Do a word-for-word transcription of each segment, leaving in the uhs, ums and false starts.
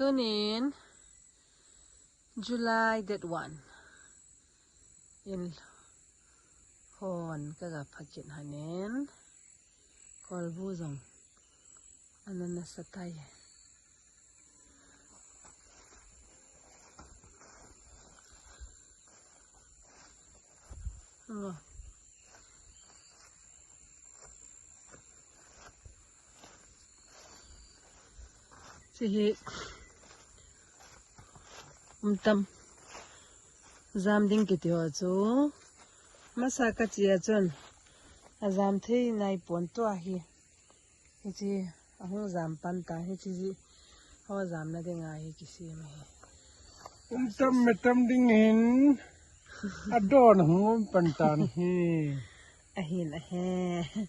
Tunin July date one in hon kaga phakit hanin kolbu jong ana nasa tai. Hiche hi umtam jam ding kiti ho chu masa kache a chun ajam thei naipon tua hi. Hiche ahung jam pan ta, hiche ho jamna dinga hi kisem ahi. Umtam metam ding hin adon hung um pan tan hi. Ahin ahi.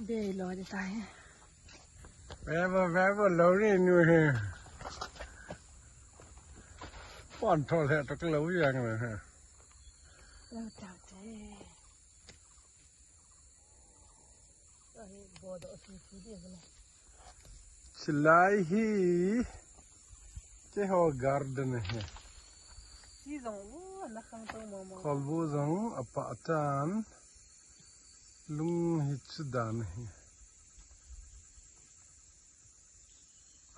Bei lo di tai. Veva veva lo ni nu hi. Pon thol he to lo yang le he. Lo ta te. Chilai hi keiho garden ahi. Kolbu jong apah tan lung hi chu dan ahi.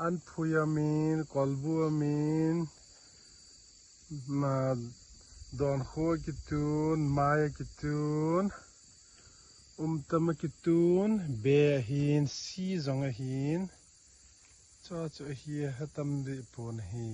Anphui amin, kolbu amin, ma donkho akitun, mai akitun, umtam akitun, be ahin, si jong ahin, chuchu ahi, atam deh pon ahi.